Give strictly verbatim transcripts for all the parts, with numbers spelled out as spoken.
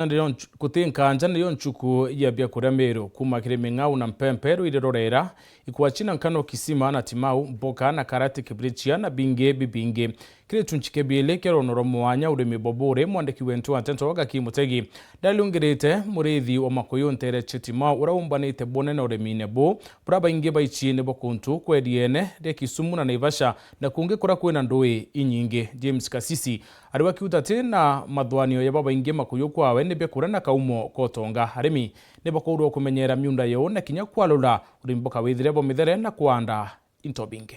Na niyo nchu-, guti nkanja niyo nchuku ya biakuria Meru, kuuma kiri ming'au na mpempe, rwiri rurera, ikwachi na nkano kisima na timau, mboka na karati kibirichia na bingi bibingi. Kiri chunchi kia biiri kia rono rwa mwanya urimi bwa buuri, mwandiki wentu wa nteto Gaki Mutegi ndariungirite murithi wa makuyu ntere cia timau uria umbanite bunene urimine bu, buria baingi baichi ni bo kuntu kweriene ria Kisumu na Naivasha na kungi kuria kwina ndui inyingi. James Kasisi ariwe akiuga ati na mathwanio ya babaingi makuyu kwawe ni biakuria na kaumo ka utonga. Arimi ni bakoorwa kumenyera miunda yao na kinya kwalula urimi bukawithire bwa mithere na kwanda into bingi.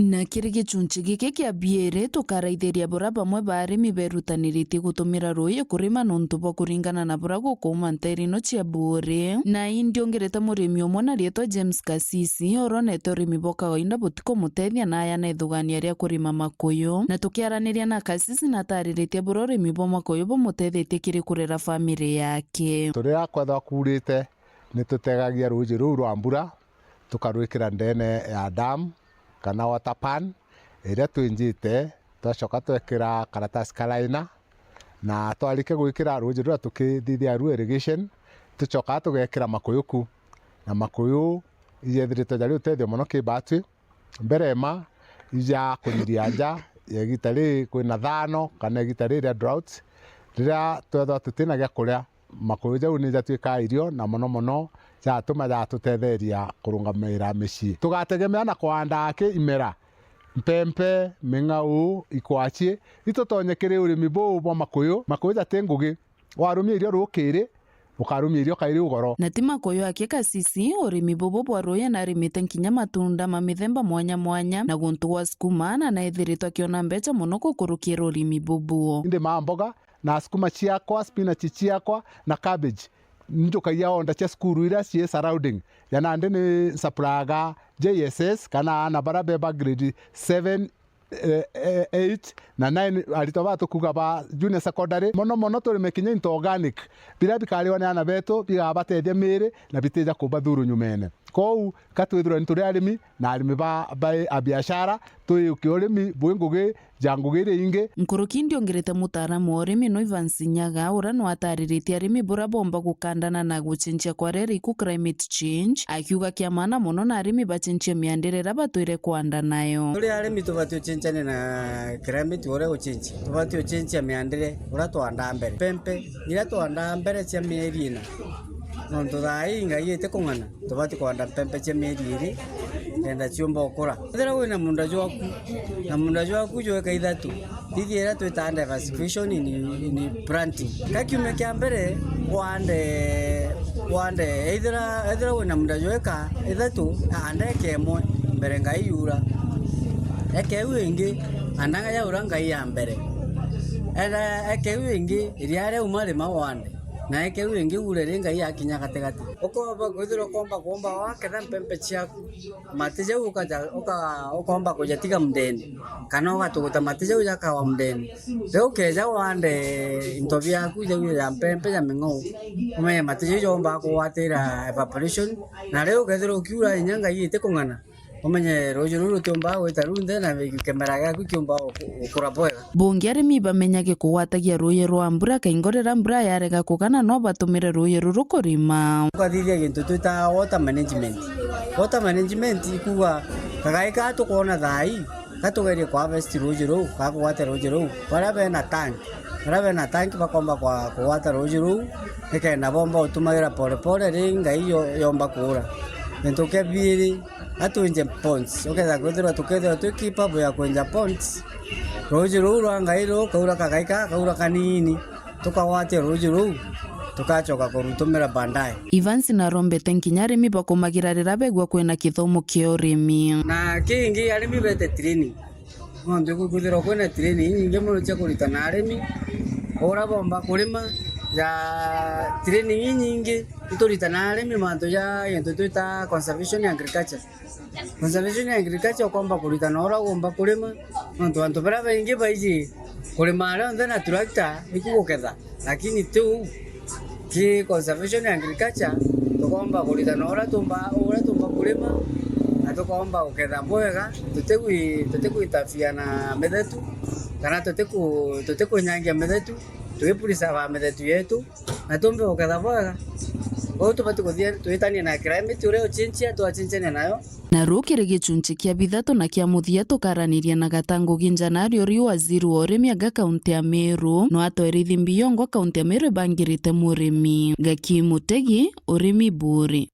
Na kiri gichunchi giki kia biiri, tukaraithiria buria bamwe ba arimi berutaniritie gutumira ruuji kurima nontu bwa kuringana na buria gukuuma nteere ino cia buuri. Na indi ungirite murimi umwe na riitwa James Kasisi, uronete urimi bwa kawaida butikumuteethia na aya na ithugania ria kurima makuyu. Na tukiaraniria na Kasisi, natariritie buria urimi bwa makuyu bumuteethetie kiri kurera family yake. Turia kwethwa kuurite, ni tutegagia ruuji ruu rwa mbura, tukarwikira ndeene ya dam kana water pan iria twinjite, twacoka twekira karatasi ka liner, na twarikia gwikira ruuji ruria tukithithia ru irrigation, tucokaa tugekira makuyu ku, na makuyu ijethiritwe jari utethio mono ki batwi. Mbere ma ija kunyiria nja ya igita riri kwina thaano kana igita riri ria drought, riria twethwa tutina gia kuria, makuyu jau ni jatuikaa irio, na mono mono jatuma jatutetheria kurungamiira micii. Tugategemea na kwanda aki imera, mpempe, ming'au, ikwachi, itutonye kiri urimi buu bwa makuyu. Makuyu jati ngugi, warumia irio rukiri, ukarumia irio kairi ugoro. Na ti makuyu aki Kasisi, urimi bubu bwa ruuji narimite nkinya matunda ma mithemba mwanya mwanya, na guntu gwa sukuma, na naithiritwe akiona mbecha mono gukurukira urimi bubu. Ndimaa mboga, na sukuma ciakwa, spinach ciakwa, na cabbage. Njukagia order cia cukuru iria cii surrounding. Ja nandi ni nsupplyaga J S S, kana aana baria beba grade seven, eh, eh, eight na nine, aritwa baa tukuuga ba junior secondary. Mono mono turime kinya into organic, biria bikariwa ni aana betu, bigabatethia miiri na bitija kubathuru nyumene. Kwou, ka twithirwe ni turi arimi, na arimi ba, ba a biashara, twiukie urimi bwi ngugi ja ngugi iria ingi. Nkuruki ndiongirite mutaaramu wa urimi no Evans Nyaga, uria no atariritie arimi buria bomba gukandana na gucenjia kwa riera iku climate change, akiuga kia maana mono na arimi bacenjie miandire iria batwire kwanda nayo. Turi arimi tubati ucenjane na climate uria ucenjia. Tubati ucenjia miandire uria twandaa mbere. Pempe iria twandaa mbere cia mieri ina, nontu thaa ii ngai iti kung'ana. Tubati kwanda mpempe cia mieri iri, kenda ciumba ukura. Ethira wina munda jwaku, na munda jwaku jweka ithatu, thithia iria twitaa diversification in, in planting. Ka kiumia kia mbere, wande, wande, ethira, ethira wina munda jweka ithatu, anda eka imwe, mbere ngai yura. Eka iu ingi, anda yaura ngai ya mbere. Enda eka iu ingi, iria riauma rima wande. Na eke iu ingi ure ri ngai yakinya gatigati. Ukomba kwithirwa ukomba kuumba waketha mpempe ciaku, mati jau ukaja, uka-, ukomba kujatiga mundene, kana ugatuguta mati jau jakawa mundene. Riu ukeja wande into biaku jau ja mpempe ja ming'ou, umenye mati jau joomba kugwatira evaporation, na riu ukethirwa ukiura inya ngai iti kung'ana, umenye ruuji ruu rutiumba gwita runthe na kimera giaku kiumba guku-, gukura bwega. Bungi arimi bamenyage kugwatagia ruuji rwa mbura, kaingo riria mbura yarega kugana no batumire ruuji ruru kurima. Ukathithia gintu twita water management. Water management ikuuga kagai kaa tukwona thaa ii, ka tugerie ku harvest ruuji ruu, ka kugwata ruuji ruu. Baria bena tank, baria bena tank bakomba kwa-, kugwata ruuji ruu, nikenda bomba utumagira pole pole, ri ngai yo-, yomba kuura. Gintu kia biiri, atwinje ponds, ukethira kwithirwa tukethirwa twi capable ya kwenja ponds, ruuji ruu rwa ngai ruu kaura kagai ka, kaura kanini, tukagwatia ruuji ruu, tukacoka kurutumira baadaye. Evans narombete nkinya arimi bakumagira riria begua kwina kithomo kia urimi. Na kingi, arimi bete training. Nontu ikwithirwa kwina training inyingi mono cia kuritana arimi, Uria bomba kurima, ja training inyingi, ituritanaga arimi mantu ja gintu twita conservation agriculture. Conservation agriculture ukomba kuritana uria ugomba kurima, nontu antu baria baingi baiji kurima arionthe na tractor niku guketha, lakini tiu. Ki conservation agriculture, tukomba kuritana uria tumba, uria tumba kurima, na tukomba guketha bwega, tutigwi-, tutigwitafia na mithetu, kana tutiku-, tutikunyangia mithetu, tugipurisava mithetu yetu, na tumbe guketha bwega. Kwou tubati kuthia twitanie na climate uria ucinchia, twacinchania nayo. Na ruu kiri gicunci kia bithatu na kia muthia tukaraniria na Gata Ngugi Njanari uri waziri wa urimi aga kaunti ya Meru, no atwerithi mbiyongwa kaunti ya Meru ibangirite murimi. Gaki Mutegi, urimi buri.